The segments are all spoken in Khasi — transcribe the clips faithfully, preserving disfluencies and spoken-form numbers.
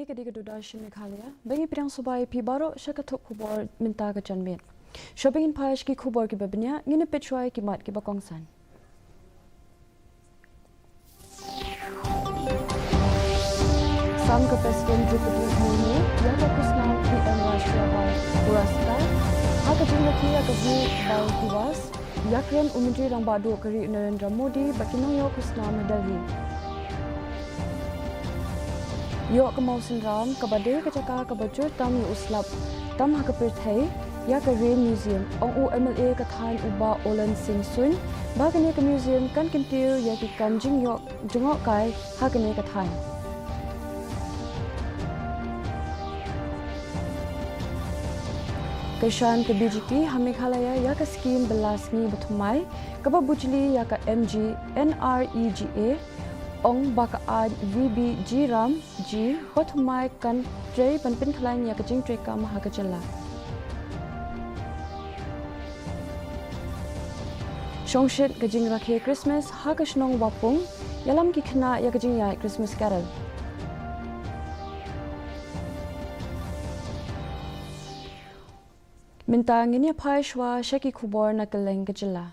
Ka dei ka Doordarshan Meghalaya, ba ngi pdiang sngewbha ïa phi baroh sha ka thup khubor mynta ka janmiet. Shuwa ba ngin phai sha ki khubor kiba bniah, ngin ïa peit shuwa ïa ki mat kiba kongsan. Sam ka President Droupadi Murmu ïa ka khusnam P M Rashtriya Puraskar ha ka jingrakhe ïa ka Bru Baul Diwas. Ïakren u Myntri Rangbah Duh ka ri Narendra Modi bad ki nongïoh khusnam ha Delhi. Ïoh ka mawsynram kaba dei ka jaka kaba jur tam ïa u slap tam ha ka pyrthei ïa ka Rain Museum, ong u M L A ka thaiñ u Bah Olen Singh Suin ba kane ka museum kan kyntiew ïa ki kam jingïoh jngohkai ha kane ka thaiñ. Kyrshan ka B J P ha Meghalaya ïa ka skhim bylla sngi bathymmai kaba bujli ïa ka M G N R E G A, ong ba ka aiñ V B G Ram G bathymmai kan trei ban pynkhlaiñ ïa ka jingtreikam ha ka jylla. Shongshit ka jingrakhe Christmas ha ka shnong Wapung, ïalam ki khynnah ïa ka jingïaid Christmas Carol. Mynta ngin ïa phai shuwa sha ki khubor na kylleng ka jylla.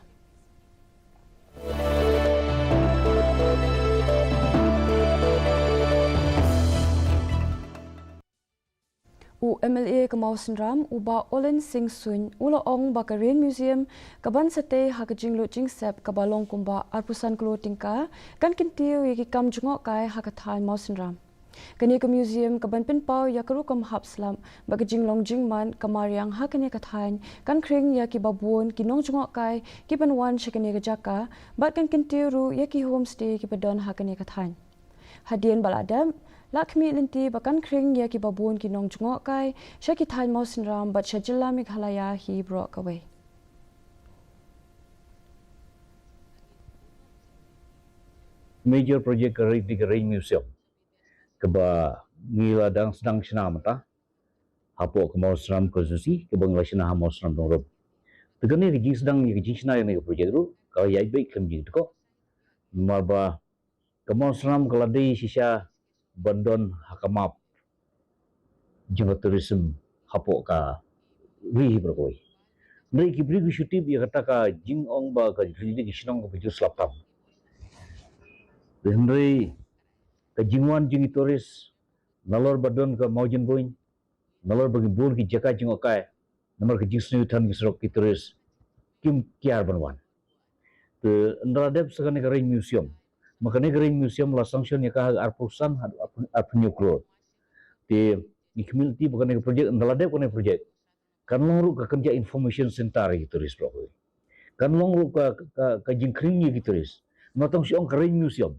U M L A ka Mawsynram, u Bah Olen Singh Suin, u la ong ba ka Rain Museum kaban sa tei ha ka jinglut jingsep kaba long kumba arphew san klur tyngka kan kyntiew ïa ki kam jngohkai ha ka thaiñ Mawsynram. Kane ka museum kaban pynpaw ïa ka rukom hap slap bad ka jinglong jingman ka mariang ha kane ka thaiñ kan khring ïa kiba bun ki nongjngohkai kiban wan sha kane ka jaka bad kan kyntiew ruh ïa ki homestay kiba don ha kane ka thaiñ. Hadien ba la dep, la khmih lynti ba kan khring ïa kiba bun ki nongjngohkai sha ki thaiñ Mawsynram bad sha jylla Meghalaya hi baroh kawei. Major project ka Rain, ka Rain Museum kaba ngi la dang sdang shna mynta hapoh ka Mawsynram constituency, kaba ngi la shna ha Mawsynram Dongrum. Te kane ka jingsdang ïa ka jingshna ïa kane ka project ruh ka la ïaid beit khlem jingtkoh. Namar ba ka Mawsynram ka la dei shisha ban don ha ka map jong ka tourism hapoh ka ri hi baroh kawei. Hynrei ki briew ki shu tip ïa kata ka jingong ba ka Rain Valley ka shnong kaba jur slap tam. Hynrei ka jingwan jong ki tourist, nalor ba don ka mawjynboiñ, nalor ba ki bun ki jaka jngohkai, namar ka jingsniew than ki surok, ki tourist kim kiar ban wan. Te ynda la dep sa kane ka Rain Museum, ma kane ka Rain Museum la sanction ïa ka ha arphew san haduh arphew, arphew hynñiew klur. Te ngi khmih lynti ba kane ka project, ynda la dep kane ka project, kan long ruh ka kynja information center ïa ki tourist baroh kawei. Kan long ruh ka, ka, ka jingkhring ïa ki tourist. Namar tang shu ong ka Rain Museum,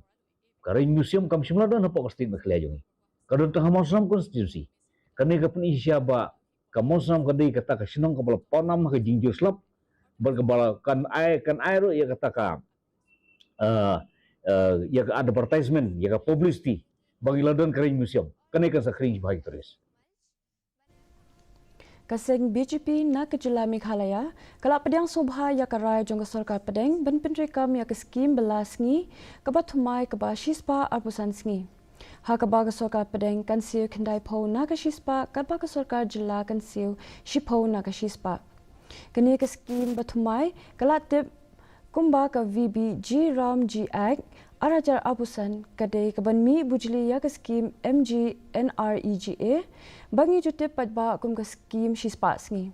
ka Rain Museum kam shym la don hapoh ka state Meghalaya jong ngi. Ka don tang ha Mawsynram constituency. Kane ka pyni shisha ba ka Mawsynram ka dei kata ka shnong kaba la pawnam ha ka jingjur slap bad kaba la kan ai, kan ai ruh ïa kata ka, eh, eh, ïa ka advertisement, ïa ka publicity ba ngi la don ka Rain Museum. Kane kan sa khring bha ïa ki tourist. Ka seng B J P na ka jylla Meghalaya ka la pdiang sngewbha ïa ka rai jong ka sorkar pdeng ban pyntreikam ïa ka skhim bylla sngi kaba thymmai kaba shispah arphew san sngi, ha kaba ka sorkar pdeng kan siew khyndaiphew na ka shispah, katba ka sorkar jylla kan siew shiphew na ka shispah. Kane ka skhim bathymmai ka la tip kumba ka V B G Ram G Act ar hajar arphew san, ka dei kaban mih bujli ïa ka skhim M G N R E G A ba ngi ju tip paidbah kum ka skhim shispah sngi.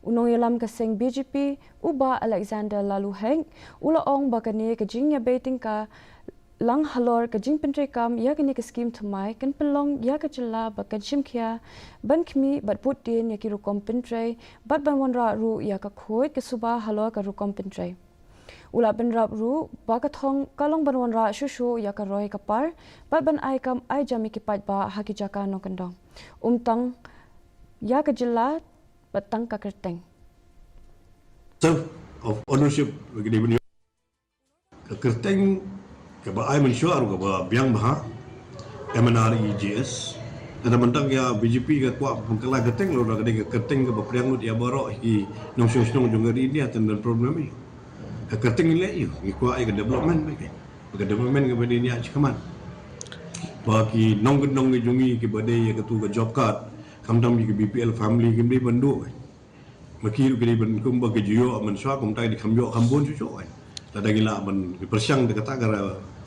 U nongïalam ka seng B J P, u Bah Alexander Laloohek, u la ong ba kane ka jingïabei tyngka lang halor ka jingpyntreikam ïa kane ka skhim thymmai kan pynlong ïa ka jylla ba kan shim khia ban khmih bad bud dien ïa ki rukom pyntrei bad ban wanrah ruh ïa ka khuid ka suba halor ka rukom pyntrei. U la bynrap ruh ba ka thong ka long ban wanrah shuh shuh ïa ka roi ka par bad ban ai kam ai jam ïa ki paidbah ha ki jaka nongkyndong, ym tang ïa ka jylla bad tang ka kyrteng. Term of ownership, ka kyrteng kaba ai mynshuwa ruh kaba biang bha, M N R E G S. Lada mynta ïa B J P ka kwah pynkylla kyrteng, lada ka dei ka kyrteng kaba pdiang lut ïa baroh ki nongshong shnong jong ka ri India, tang don problem ïa ka kyrteng. Leh ïa ngi kwah ïa ka development, ka development kaba dei ïa jingkyrmen. Ba ki nongkyndong ki jong ngi kiba dei ïa katu ka job card, khamtam ki B P L family kim dei ban duh. Ma ki ruh ki dei ban kumba ki ju ïoh mynshuwa, kumta ki dei kham ïoh kham bun shuh shuh. Lada ngi lah ban pyrshang da kata ka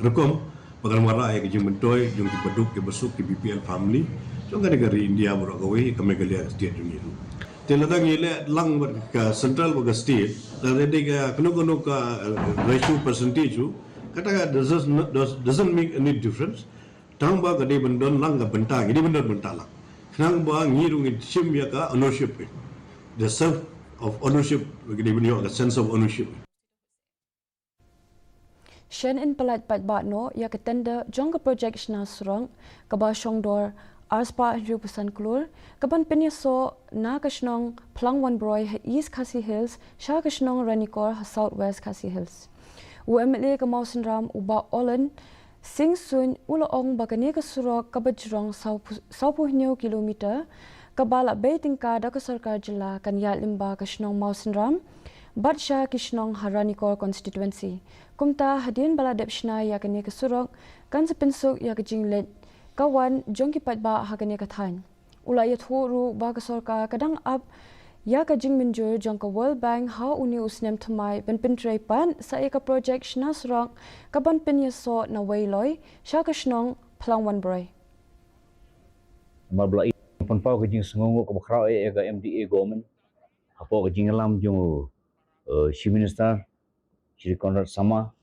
rukom ba kan wanrah ïa ka jingmyntoi jong kiba duk kiba suk ki B P L family jong kane ka ri India baroh kawei, ka Meghalaya ka state jong ngi ruh. Te lada ngi leh lang bad ka central bad ka state, lada dei ka kano kano ka, eh, ratio percentage ruh, kata ka doesn't, does, doesn't make any difference. Tang ba ka dei ban don lang ka bynta, ngi dei ban don bynta lang. Khnang ba ngi ruh ngin shim ïa ka ownership, eh. The self of ownership, ka dei ban ïoh ka sense of ownership. Shen yn pyllait paidbah noh ïa ka tender jong ka projek shna surok kaba shongdor arspah hynriewphew san klur, kaban pynïasoh na ka shnong Phlangwanbroi ha East Khasi Hills sha ka shnong Ranikor ha South West Khasi Hills. U M L A ka Mawsynram, u Bah Olen Sing Suin, u la ong ba kane ka surok kaba jrong sawphew, sawphew hynñiew kilometer, kaba la bei tyngka da ka sorkar jylla, kan ïaid lyngba ka shnong Mawsynram bad sha ki shnong ha Ranikor constituency. Kumta hadien ba la dep shna ïa kane ka surok, kan sa pynsuk ïa ka jingleit ka wan jong ki paidbah ha kane ka thaiñ. U la ïathuh ruh ba ka sorkar ka dang ap ïa ka jingmynjur jong ka World Bank ha une u snem thymmai ban pyntrei pat sa ïa ka projek shna surok kaban pynïasoh na Weiloi sha ka shnong Phlangwanbroi. Namar ba la i pynpaw ka jingsngewnguh kaba khraw ïa ka M D A government hapoh ka jingïalam jong u, eh, Chief Minister Shri Conrad Sangma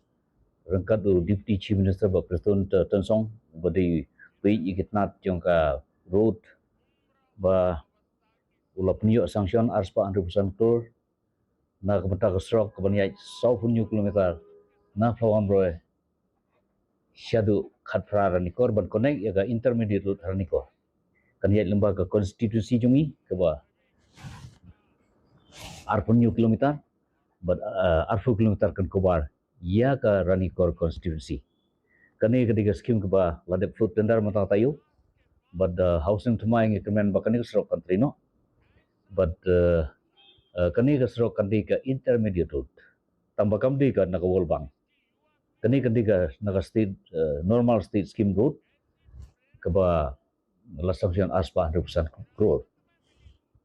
ryngkat u Deputy Chief Minister Bah Prestone Tynsong, ba dei peit ïa ki tnat jong ka road, ba u la pynïoh sanction arspah hynriewphew san klur na ka bynta ka surok kaban ïaid sawphew hynñiew kilometer na Phlangwanbroi shaduh Khatphra Ranikor ban connect ïa ka intermediate road Ranikor. Kan ïaid lyngba ka constituency jong ngi kaba arphew hynñiew kilometer, bad, eh, arphew kilometer kan cover ïa ka Ranikor constituency. Kane ka dei ka skim kaba la dep float tender mynta taïew, bad, eh, ha u snem thymmai ngi kyrmen ba kane ka surok kan trei noh, bad, eh, eh, kane ka surok kan dei ka intermediate road, tang ba kam dei ka na ka World Bank. Kane kan dei ka na ka state, eh, normal state scheme road, kaba la sanction arspah hynriewphew san klur.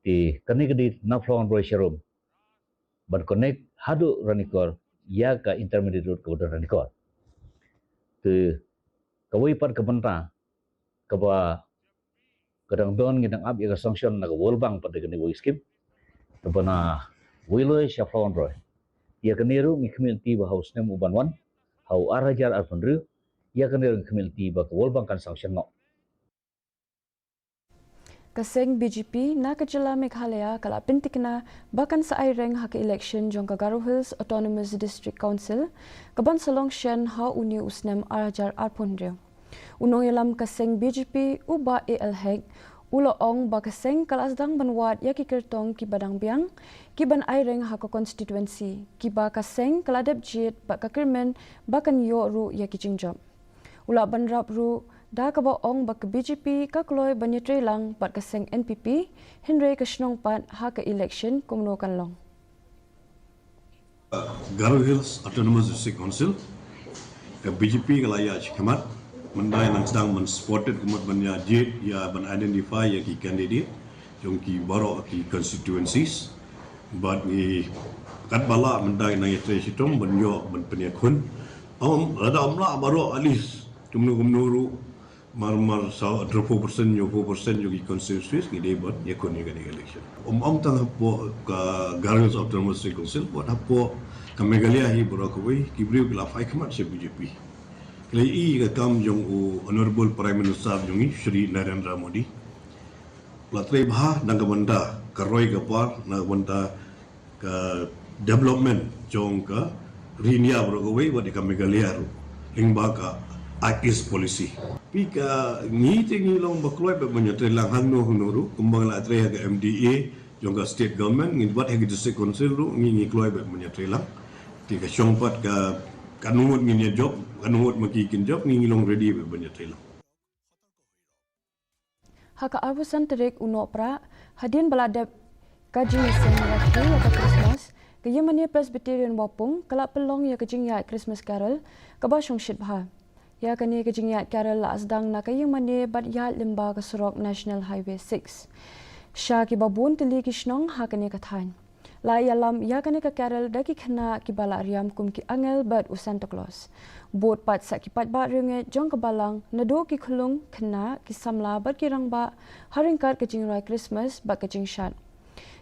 Te kane ka dei na Phlangwanbroi sharum ban connect haduh Ranikor ïa ka intermediate road kaba don Ranikor. Te kawei pat ka bynta kaba ka dang don, ngi dang ap ïa ka sanction na ka World Bank pat da kane kawei skim, kaba na Weiloi sha Phlangwanbroi. Ïa kane ruh ngi khmih lynti ba ha u snem uban wan, ha u ar hajar arphew hynriew, ïa kane ruh ngi khmih lynti ba ka World Bank kan sanction noh. Ka seng B J P na ka jylla Meghalaya ka la pyntikna ba kan sa aireng ha ka election jong ka Garo Hills Autonomous District Council, kaban sa long shen ha une u snem ar hajar arphew hynriew. U nongïalam ka seng B J P, u Bah A L Hek, u la ong ba ka seng ka la sdang ban wad ïa ki kyrtong kiba dang biang kiban aireng ha ka constituency, kiba ka seng ka la dep jied bad ka kyrmen ba kan ïoh ruh ïa ki jingjop. U la bynrap ruh da kaba ong ba ka B J P ka kloi ban ïatreilang bad ka seng N P P, hynrei ka shnong pat ha ka election kumno kan long. Garo Hills Autonomous District Council, ka B J P ka la ïaid shakhmat, mynta ngi nang sdang ban spotted, ka mut ban ïa jied, ïa ban identify ïa ki candidate jong ki baroh ki constituencies. Bad ngi katba lah mynta ngi nang ïatrei shitom ban ïoh ban pynïakhun. Ym, lada ym lah baroh, at least kumno kumno ruh, mar mar saw hynriewphew percent, hynñiewphew percent jong ki constituencies ngi dei ban ïakhun ïa kane ka election. Ym ong tang hapoh ka Garo Hills Autonomous District Council, bad hapoh ka Meghalaya hi baroh kawei, ki briew ki la phai khmat sha B J P. Ki la ïohi ïa ka kam jong u Honourable Prime Minister jong ngi, Shri Narendra Modi. La trei bha na ka bynta ka roi ka par, na ka bynta ka development jong ka ri India baroh kawei, bad ka Meghalaya ruh, lyngba ka Act East Policy. Phi, ka ngi te ngi long ba kloi bad ban ïatreilang hangno hangno ruh, kumba la trei ha ka M D A jong ka state government, ngi bad ha ka district council ruh ngi, ngi kloi bad ban ïatreilang. Te ka shong pat ka, katno ngut ngin ïa jop, katno ngut ma ki kin jop, ngi, ngi long ready bad ban ïatreilang. Ha ka arphew san tarik u Nohprah, hadien ba la dep ka jingïaseng rakhe ïa ka Christmas, ka Ïingmane Presbyterian Wapung ka la pynlong ïa ka jingïaid Christmas Carol kaba shongshit bha. Ïa kane ka jingïaid carol la sdang na ka ïingmane bad ïaid lyngba ka surok National Highway six. Sha kiba bun tylli ki shnong ha kane ka thaiñ. La ïalam ïa kane ka carol da ki khynnah kiba la riam kum ki angel bad u Santa Claus. Bud pat sa ki paidbah riewngeit jong ka balang naduh ki khunlung khynnah, ki samla bad ki rangbah ha ryngkat ka jingrwai Christmas bad ka jingshad.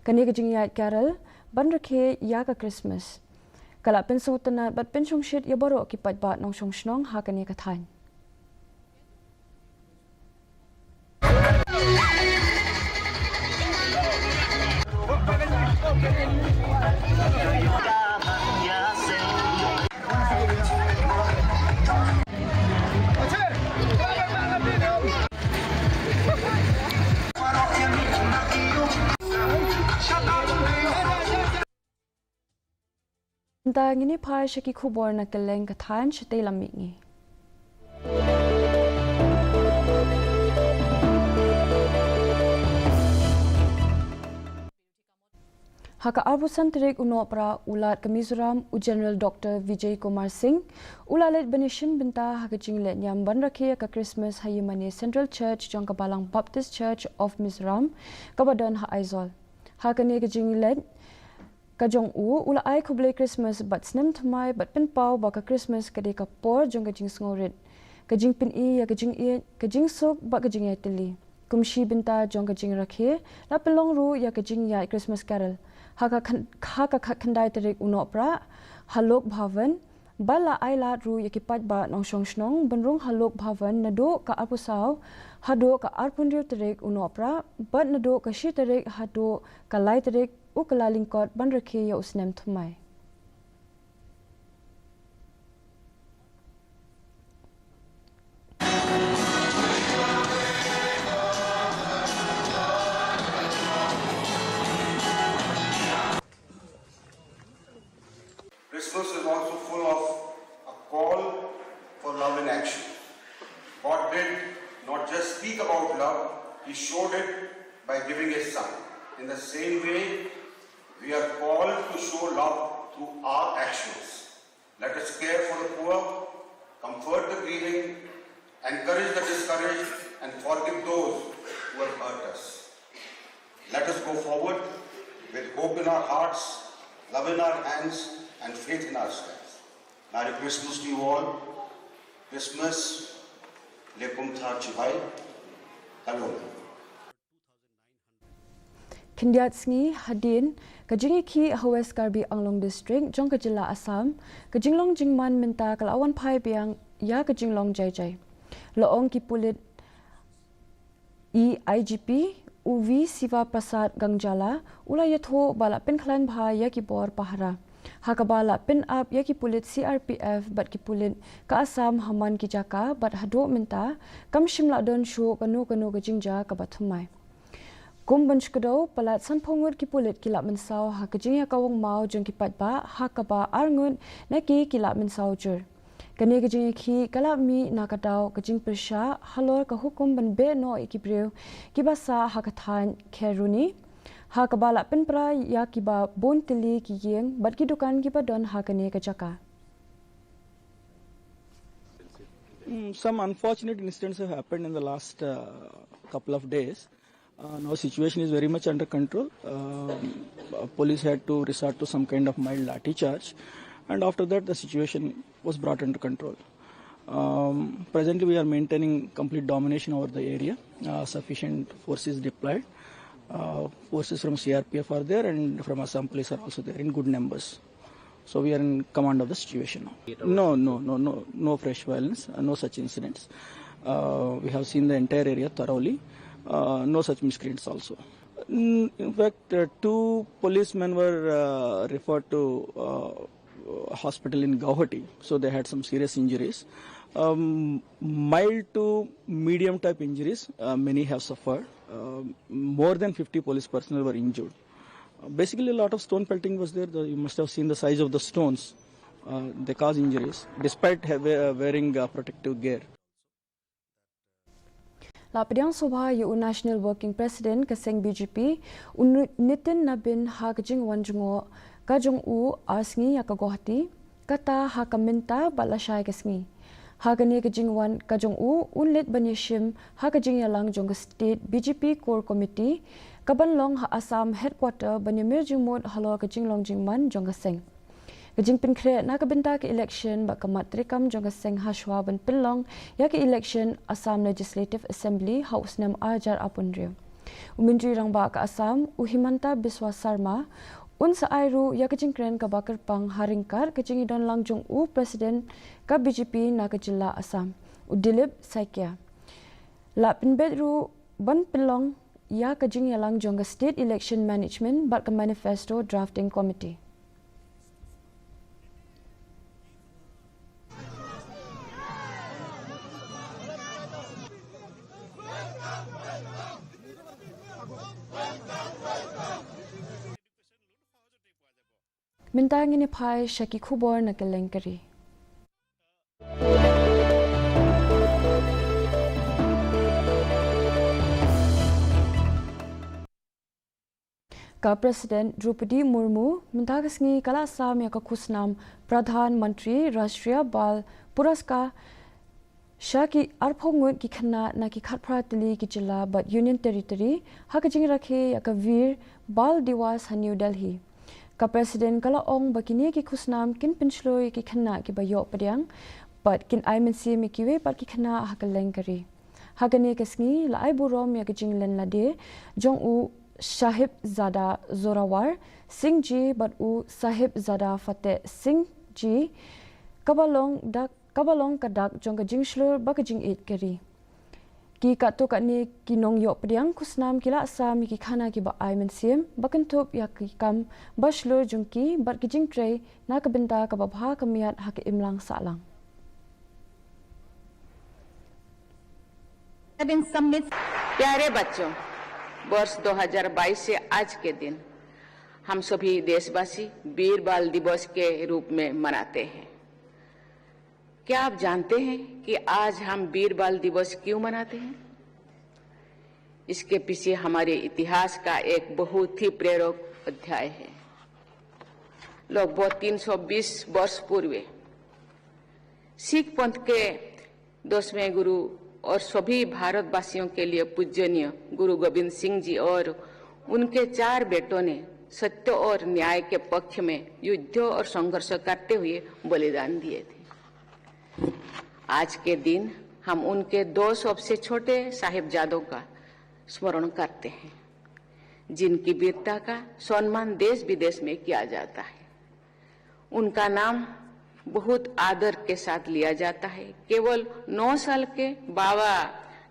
Kane ka jingïaid carol ban rakhe ïa ka Christmas ka la pynsngewtynnad bad pynshongshit ïa baroh ki paidbah nongshong shnong ha kane ka thaiñ. Nda ngin ïa phai sha ki khubor na kylleng ka thaiñ shatei lam mihngi. Ha ka arphew san tarik u Nohprah u Lat ka Mizoram u General Doctor Vijay Kumar Singh u la leit ban ïashim bynta ha ka jingleh niam ban rakhe ïa ka Christmas ha ïingmane Central Church jong ka Balang Baptist Church of Mizoram kaba don ha Aizawl. Ha kane ka jingleit ka jong u, u la ai khublei Christmas bad snem thymmai bad pynpaw ba ka Christmas ka dei ka por jong ka jingsngewrit, ka jingpyni ïa ka jingïeit, ka jingsuk bad ka jingïaid tylli. Kum shi bynta jong ka jingrakhe la pynlong ruh ïa ka jingïaid Christmas carol ha ka khan-, ha ka khatkhyndai tarik u Nohprah ha Lok Bhavan. Ba la ai lad ruh ïa ki paidbah nongshong shnong ban rung ha Lok Bhavan naduh ka arphew saw haduh ka arphew hynriew tarik u Nohprah bad naduh ka shi tarik haduh ka lai tarik u Kyllalyngkot ban rakhe ïa u snem thymmai. Christmas is also full of a call for love in action. God did not just speak about love, He showed it by giving His Son. In the same way, we are called to show love through our actions. Let us care for the poor, comfort the grieving, encourage the discouraged, and forgive those who have hurt us. Let us go forward with hope in our hearts, love in our hands, and faith in our steps. Merry Christmas to you all. Christmas, Lekum Thar Chibai, Kalona. Khyndiat sngi hadien ka jingïakhih ha West Karbi Anglong District jong ka jylla Assam, ka jinglong jingman mynta ka la wan phai biang ïa ka jinglong jai jai. La ong ki pulit, I G P u V Siva Prasad Gangjala u la ïathuh ba la pynkhlaiñ bha ïa ki bor pahara, ha kaba la pynap ïa ki pulit C R P F bad ki pulit ka Assam ha man ki jaka bad haduh mynta kam shym la don shuh kano kano ka jingjia kaba thymmai. Kum ban shu kdew, palat sanphew ngut ki pulit ki la mynsaw ha ka jingïakawang maw jong ki paidbah, ha kaba ar ngut na ki ki la mynsaw jur. Kane ka jingïakhih ka la mih na ka daw ka jingpyrshah halor ka hukum ban beh noh ïa ki briew kiba sah ha ka thaiñ Kheroni, ha kaba la pynpra ïa kiba bun tylli ki ïing bad ki dukan kiba don ha kane ka jaka. Mm, some unfortunate incidents have happened in the last, uh, couple of days. Uh, now situation is very much under control. Um, uh, police had to resort to some kind of mild lathi charge, and after that the situation was brought under control. Um, presently, we are maintaining complete domination over the area. Uh, sufficient forces deployed. Uh, forces from C R P F are there, and from Assam Police are also there in good numbers. So we are in command of the situation now. No, no, no, no, no fresh violence, uh, no such incidents. Uh, we have seen the entire area thoroughly. Uh, no such miscreants also. Mm, in fact, uh, two policemen were, uh, referred to, uh, hospital in Guwahati, so they had some serious injuries. Um, mild to medium type injuries, uh, many have suffered. Uh, more than fifty police personnel were injured. Uh, basically, a lot of stone pelting was there. The, you must have seen the size of the stones. Uh, they cause injuries despite have, uh, wearing, uh, protective gear. La pdiang sngewbha ïa u National Working President ka seng B J P, u Nu-, Nitin Nabin, ha ka jingwan jngoh ka jong u ar sngi ïa ka Guwahati, kata ha ka mynta bad lashai ka sngi. Ha kane ka jingwan ka jong u, un leit ban ïashim ha ka jingïalang jong ka State B J P Core Committee ka ban long ha Assam Headquarter ban ïamir jingmut halor ka jinglong jingman jong ka seng. Ka jingpynkhreh na ka bynta ka election bad ka mat treikam jong ka seng hashwa ban pynlong ïa ka election Assam Legislative Assembly ha u snem ar hajar arphew hynriew. U Myntri Rangbah ka Assam, u Himanta Biswa Sarma, un sa ai ruh ïa ka jingkren kaba kyrpang ha ryngkat ka jingïadon lang jong u President ka B J P na ka jylla Assam, u Dilip Saikia. La pynbeit ruh ban pynlong ïa ka jingïalang jong ka State Election Management bad ka Manifesto Drafting Committee. Mynta ngin ïa phai sha ki khubor na kylleng ka ri. Ka President Droupadi Murmu mynta ka sngi ka la sam ïa ka khusnam Pradhan Mantri Rashtriya Bal Puraskar sha ki arphew ngut ki khynnah na ki khatphra tylli ki jylla bad Union Territory ha ka jingrakhe ïa ka Veer Bal Diwas ha New Delhi. Ka President ka la ong ba kine ki khusnam kin pynshlur ïa ki khynnah kiba ïoh pdiang bad kin ai mynsiem ïa kiwei pat ki khynnah ha kylleng ka ri. Ha kane ka sngi la ai burom ïa ka jinglen lade jong u Sahibzada Zorawar Singh ji bad u Sahibzada Fateh Singh ji, kaba long dak, kaba long ka dak jong ka jingshlur bad ka jingïeit ka ri. Ki katto katne ki nongïoh pdiang khusnam ki la sam ïa ki khana kiba ai mynsiem ba kynthup ïa ki kam ba shlur jong ki bad ki jingtrei na ka bynta kaba bha ka miat ha ka imlang sahlang. प्यारे बच्चों, वर्ष दो हज़ार बाईस से आज के दिन हम सभी देशवासी वीर बाल दिवस के रूप में मनाते हैं। क्या आप जानते हैं कि आज हम वीर बाल दिवस क्यों मनाते हैं? इसके पीछे हमारे इतिहास का एक बहुत ही प्रेरक अध्याय है। लगभग तीन सौ बीस वर्ष पूर्व सिख पंथ के दसवें गुरु और सभी भारतवासियों के लिए पूजनीय गुरु गोविंद सिंह जी और उनके चार बेटों ने सत्य और न्याय के पक्ष में युद्ध और संघर्ष करते हुए बलिदान दिए थे। आज के दिन हम उनके दो सबसे छोटे साहिबजादों का स्मरण करते हैं, जिनकी वीरता का सम्मान देश विदेश में किया जाता है। उनका नाम बहुत आदर के साथ लिया जाता है। केवल नौ साल के बाबा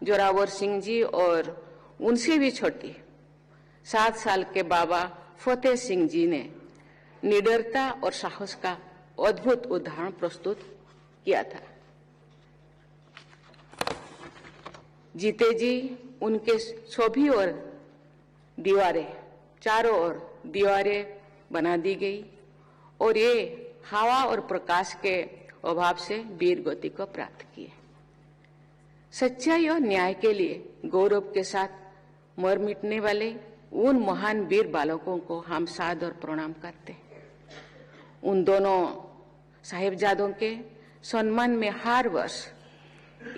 जोरावर सिंह जी और उनसे भी छोटे सात साल के बाबा फतेह सिंह जी ने निडरता और साहस का अद्भुत उदाहरण प्रस्तुत किया था। जीते जी उनके सभी ओर दीवारें, चारों ओर दीवारें बना दी गई और ये हवा और प्रकाश के अभाव से वीर गति को प्राप्त किए। सच्चाई और न्याय के लिए गौरव के साथ मर मिटने वाले उन महान वीर बालकों को हम सादर प्रणाम करते हैं। उन दोनों साहिबजादों के सम्मान में हर वर्ष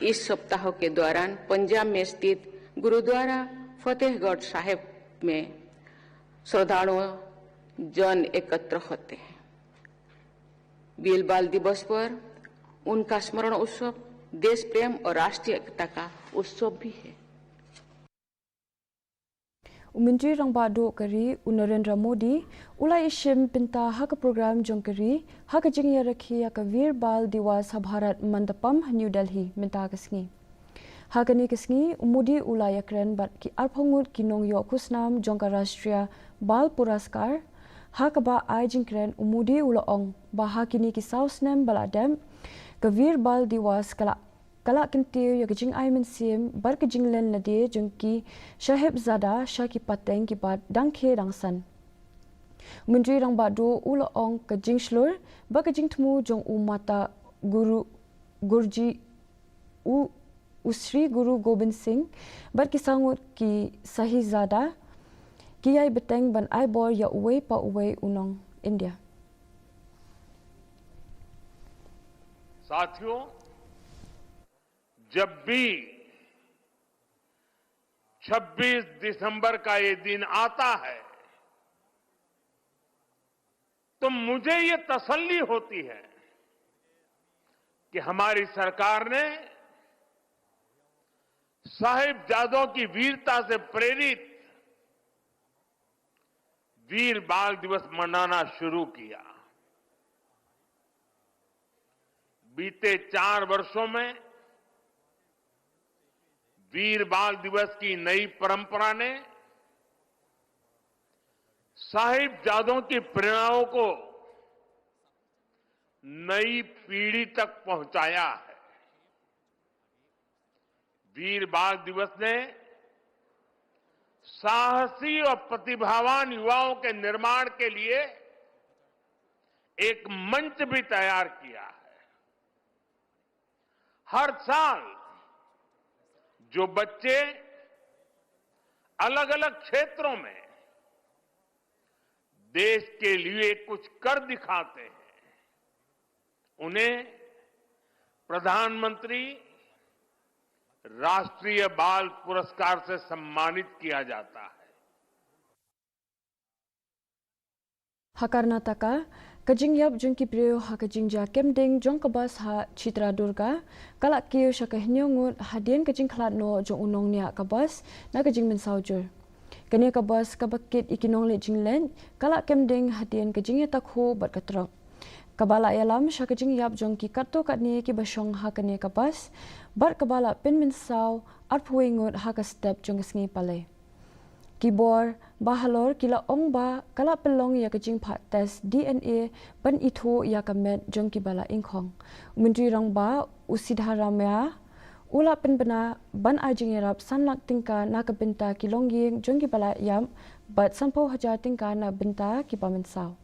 इस सप्ताह के दौरान पंजाब में स्थित गुरुद्वारा फतेहगढ़ साहिब में श्रद्धालुओं जन एकत्र होते हैं। वीर बाल दिवस पर उनका स्मरण उत्सव देश प्रेम और राष्ट्रीय एकता का उत्सव भी है। U Myntri Rangbah Duh ka ri, u Narendra Modi, u la ïashim bynta ha ka program jong ka ri ha ka jingïarakhe ïa ka Veer Bal Diwas ha Bharat Mandapam ha New Delhi mynta ka sngi. Ha kane ka sngi, u Modi u la ïakren bad ki arphew ngut ki nongïoh khusnam jong ka Rashtriya Bal Puraskar. Ha kaba ai jingkren, u Modi u la ong ba ha kine ki saw snem ba la dep, ka Veer Bal Diwas ka la ka la kyntiew ïa ka jingai mynsiem bad ka jinglen lade jong ki sahibzada sha ki pateng kiba dang khie dang san. U Myntri Rangbah Duh u la ong ka jingshlur bad ka jingthmu jong u Mata Guru Gurji u, u Sri Guru Gobind Singh bad ki saw ngut ki sahibzada ki ïai bteng ban ai bor ïa uwei pa uwei u nong India. साथियों, जब भी छब्बीस दिसंबर का ये दिन आता है, तो मुझे ये तसल्ली होती है कि हमारी सरकार ने साहिबजादों की वीरता से प्रेरित वीर बाल दिवस मनाना शुरू किया। बीते चार वर्षों में वीर बाल दिवस की नई परंपरा ने साहिबजादों की प्रेरणाओं को नई पीढ़ी तक पहुंचाया है। वीर बाल दिवस ने साहसी और प्रतिभावान युवाओं के निर्माण के लिए एक मंच भी तैयार किया है। हर साल जो बच्चे अलग-अलग क्षेत्रों में देश के लिए कुछ कर दिखाते हैं, उन्हें प्रधानमंत्री राष्ट्रीय बाल पुरस्कार से सम्मानित किया जाता है। Ha Karnataka, ka jingïap jong ki briew ha ka jingjia kem ding jong ka bus ha Chitradurga ka la kiew sha ka hynñiew ngut hadien ka jingkhlad noh jong u nongniah ka bus na ka jingmynsaw jur. Kane ka bus kaba kit ïa ki nongleit jingleit ka la kem ding hadien ka jingïatakhuh bad ka trok, kaba la ïalam sha ka jingïap jong ki katto katne kiba shong ha kane ka bus bad kaba la pynmynsaw arphew wei ngut ha ka step jong ka sngi Palei. Ki bor ba halor ki la ong ba ka la pynlong ïa ka jingphah test D N A ban ithuh ïa ka met jong kiba la ingkhong. U Myntri Rangbah u Siddaramaiah u la pynbna ban ai jingïarap san lak tyngka na ka bynta ki longïing jong kiba la ïap bad sanphew hajar tyngka na bynta kiba mynsaw.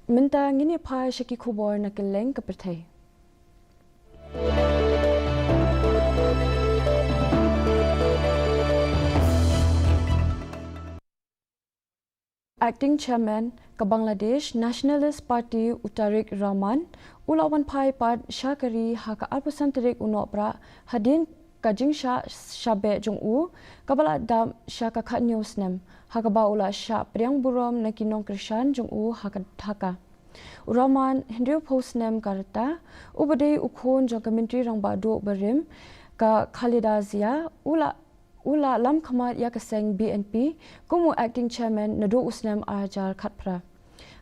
Mynta ngin ïa phai sha ki khubor na kylleng ka pyrthei. Acting Chairman ka Bangladesh Nationalist Party u Tariq Rahman u la wan phai pat sha ka ri ha ka arphew san tarik u Nohprah hadien ka jingshah shabeh jong u kaba la dap sha ka khathynñiew snem, ha kaba u la shah pdiang burom na ki nongkyrshan jong u ha ka Dhaka. U Rahman, hynriewphew snem ka rta, uba dei u khun jong ka Myntri Rangbah Duh barim ka Khaleda Zia, u la u la lam khmat ïa ka seng B N P kum u Acting Chairman naduh u snem ar hajar khatphra.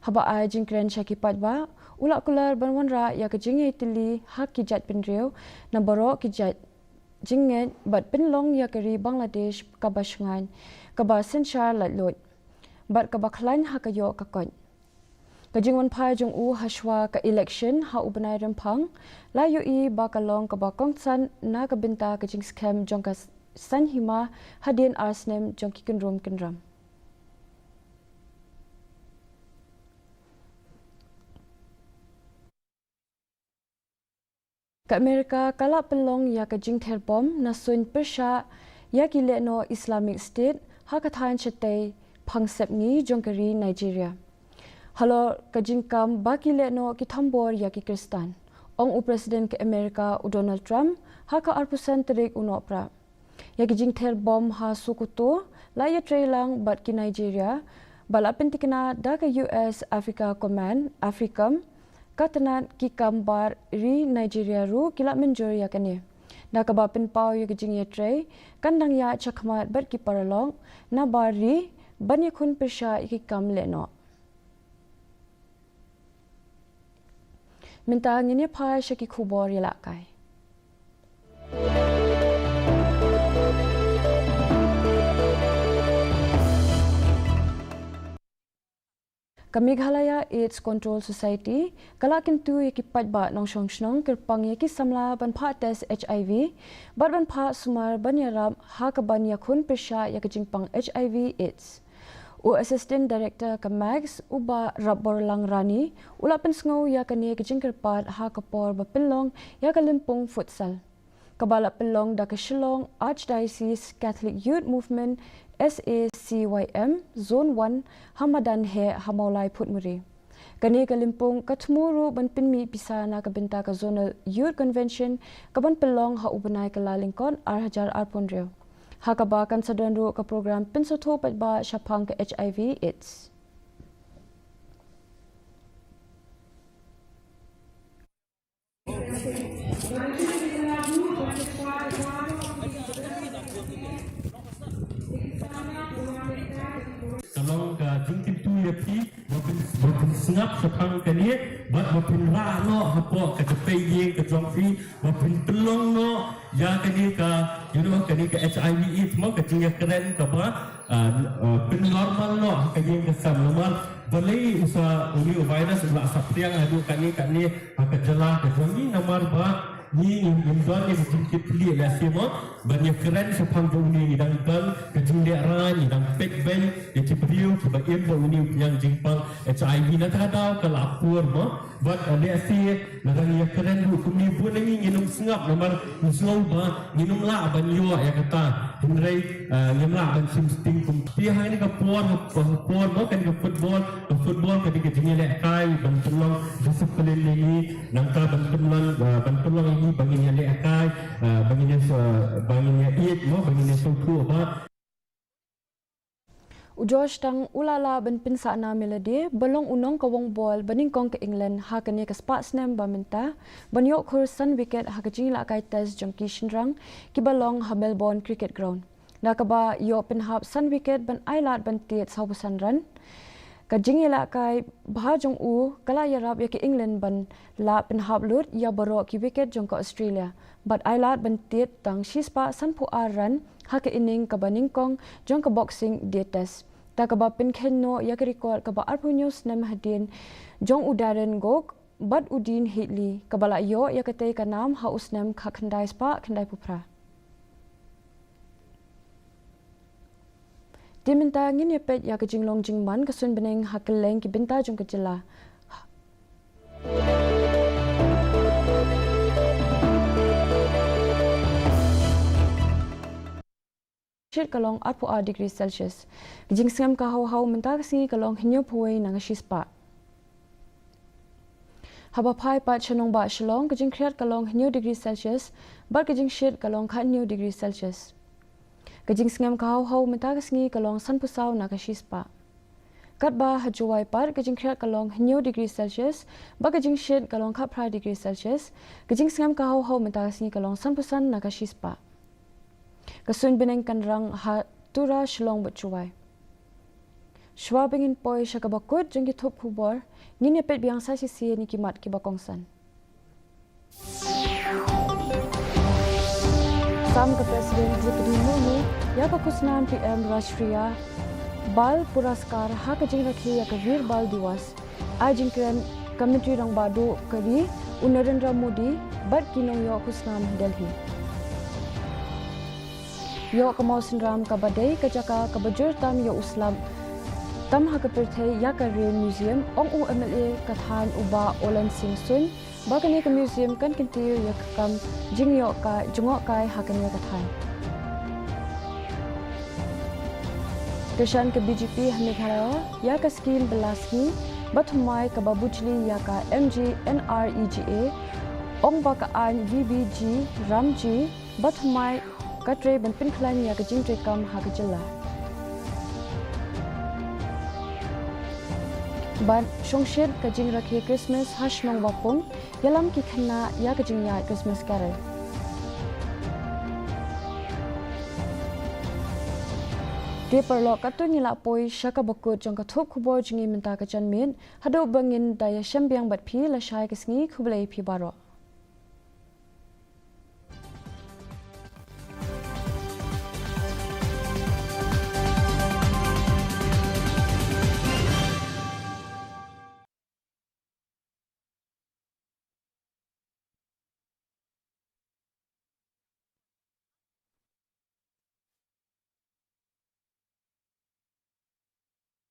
Haba ai jingkren sha ki paidbah, u la kular ban wanrah ïa ka jingïatylli ha ki jaitbynriew na baroh ki jait jingngeit bad pynlong ïa ka ri Bangladesh kaba shngaiñ, kaba synshar laitluid bad kaba khlaiñ ha ka ïoh ka koit. Ka jingwanphai jong u hashwa ka election ha u bnai Rymphang la ïohi ba ka long kaba kongsan na ka bynta ka jingskhem jong ka saiñ hima hadien ar snem jong ki kynrum kynram. Ka Amerika ka la pynlong ïa ka jingther bom na suiñ pyrshah ïa ki lehnoh Islamic State ha ka thaiñ shatei phangsepngi jong ka ri Nigeria. Halor ka jingkam ba ki lehnoh ki thombor ïa ki Khristan, ong u President ka Amerika u Donald Trump ha ka arphew san tarik u Nohprah. Ïa ki jingther bom ha Sokoto la ïatreilang bad ki Nigeria ba la pyntikna da ka U S Africa Command, AFRICOM, ka tnat ki kam bar ri Nigeria ruh ki la mynjur ïa kane, da kaba pynpaw ïa ka jingïatrei kan dang ïaid shakhmat bad ki paralok na bar ri ban ïakhun pyrshah ïa ki kam lehnoh. Mynta ngin ïa phai sha ki khubor ïalehkai. Ka Meghalaya AIDS Control Society ka la kyntu ïa ki paidbah nongshong shnong kyrpang ïa ki samla ban phah test H I V bad ban phah sumar ban ïarap ha kaban ïakhun pyrshah ïa ka jingpang H I V AIDS. U Assistant Director ka MAGS, u Bah Rapborlang Rani, u la pynsngew ïa kane ka jingkyrpad ha ka por ba pynlong ïa ka lympung futsal, kaba la pynlong da ka Shillong Archdiocese Catholic Youth Movement, S A C Y M, Zone one, ha madan Heh, ha Mawlai Phutmuri. Kane ka lympung ka thmu ruh ban pynmih pisa na ka bynta ka Zonal Youth Convention ka ban pynlong ha u bnai Kyllalyngkot ar hajar arphew hynriew. Ha kaba kan sa don ruh ka program pynsngewthuh paidbah shaphang ka H I V AIDS. Ka long ka jingkyntu ïa phi, ba phin, ba phin sngap shaphang kane, bad ba phin rah noh hapoh ka jingpeit ïing ka jong phi, ba phin pynlong noh ïa kane ka, you know, kane ka H I V AIDS mo, ka jingïakren kaba, ah, ah, pynnormal noh ha ka ïing ka sem namar balei u sa, une u virus u la saphriang haduh kane kane ha ka jylla ka jong ngi namar ba ngi ngim don ïa ka jingkitkhlieh lehse mo ban ïakren shaphang jong une, ngi dang don ka jinglehrain, ngi dang peit beiñ ïa ki briew kiba im da une u pynïaid jingpang H I V. Na kata ka daw ka la pur mo. Bad, eh, lehse lada ngi ïakren ruh kumne bun na ngi ngin ym sngap namar ngi sngew ba ngin ym lah ban ïoh ïa kata. Hynrei, eh, ngim lah ban shim sting kumta. Te ha kane ka por, ha, ha por mo, kane ka football, ka football ka dei ka jingïalehkai ban pynlong discipline ïa ngi, nangta ban pynlong, eh, ban pynlong ïa ngi ba ngin ïalehkai, eh, ba ngin ïa, ba ngin ïa ïeit mo, ba ngin ïa sngewthuh ba. U Josh Tang u la lah ban pynsah na Melody ba long u nongkawang bol ba nyngkong ka England ha kane ka spah snem ba mynta ban ïoh khur san wicket ha ka jingïalehkai test jong ki shynrang kiba long ha Melbourne Cricket Ground. Da kaba ïoh pynhap san wicket ban ailad ban tied sawphew san run, ka jingïalehkai bha jong u ka la ïarap ïa ka England ban lah pynhap lut ïa baroh ki wicket jong ka Australia bad ailad ban tied tang shispah sanphew ar run ha ka inning kaba nyngkong jong ka Boxing Day Test, da kaba pynkheiñ noh ïa ka record kaba arphew hynñiew snem hadien jong u Darren Gough bad u Dean Heatley kaba la ïoh ïa katei ka nam ha u snem khatkhyndai spah khyndaiphew phra. Te mynta ngin ïa peit ïa ka jinglong jingman ka suiñ bneng ha kylleng ki bynta jong ka jylla. Shit ka long arphew ar degree Celsius. Ka jingsngem ka haw haw mynta ka sngi ka long hynñiewphew wei na ka shispah. Haba phai pat sha nongbah Shillong, ka jingkhriat ka long hynñiew degree Celsius bad ka jingshit ka long khathynñiew degree Celsius. Ka jingsngem ka haw haw mynta ka sngi ka long sanphew saw na ka shispah. Katba ha Jowai pat ka jingkhriat ka long hynñiew degree Celsius bad ka jingshit ka long khatphra degree Celsius. Ka jingsngem ka haw haw mynta ka sngi ka long sanphew san na ka shispah. Ka suiñ bneng kan rang ha Tura, Shillong bad Jowai. Shuwa ba ngin poi sha kaba kut jong ki thup khubor, ngin ïa peit biang sa shisien ïa ki mat kiba kongsan. Sam ka President Droupadi Murmu ïa ka khusnam P M Rashtriya Bal Puraskar ha ka jingrakhe ïa ka Veer Bal Diwas. Ai jingkren ka Myntri Rangbah Duh ka ri u Narendra Modi bad ki nongïoh khusnam ha Delhi. Ïoh ka mawsynram kaba dei ka jaka kaba jur tam ïa u slap tam ha ka pyrthei ïa ka Rail Museum, ong u M L A ka thaiñ u Bah Olan Singh Suin ba kane ka museum kan kyntiew ïa ka kam jingïoh ka jngohkai ha kane ka thaiñ. Kyrshan ka B J P ha Meghalaya ïa ka skhim bylla sngi bathymmai kaba bujli ïa ka M G N R E G A, ong ba ka aiñ V B G RAM G bathymmai ka trei ban pynkhlaiñ ïa ka jingtreikam ha ka jylla. Ban shongshit ka jingrakhe Christmas ha shnong Wapung, ïalam ki khynnah ïa ka jingïaid Christmas Carol. Te paralok, katto ngi la poi sha kaba kut jong ka thup khubor jong ngi mynta ka janmiet. Haduh ba ngin da ïashem biang bad phi lashai ka sngi, khublei phi baroh.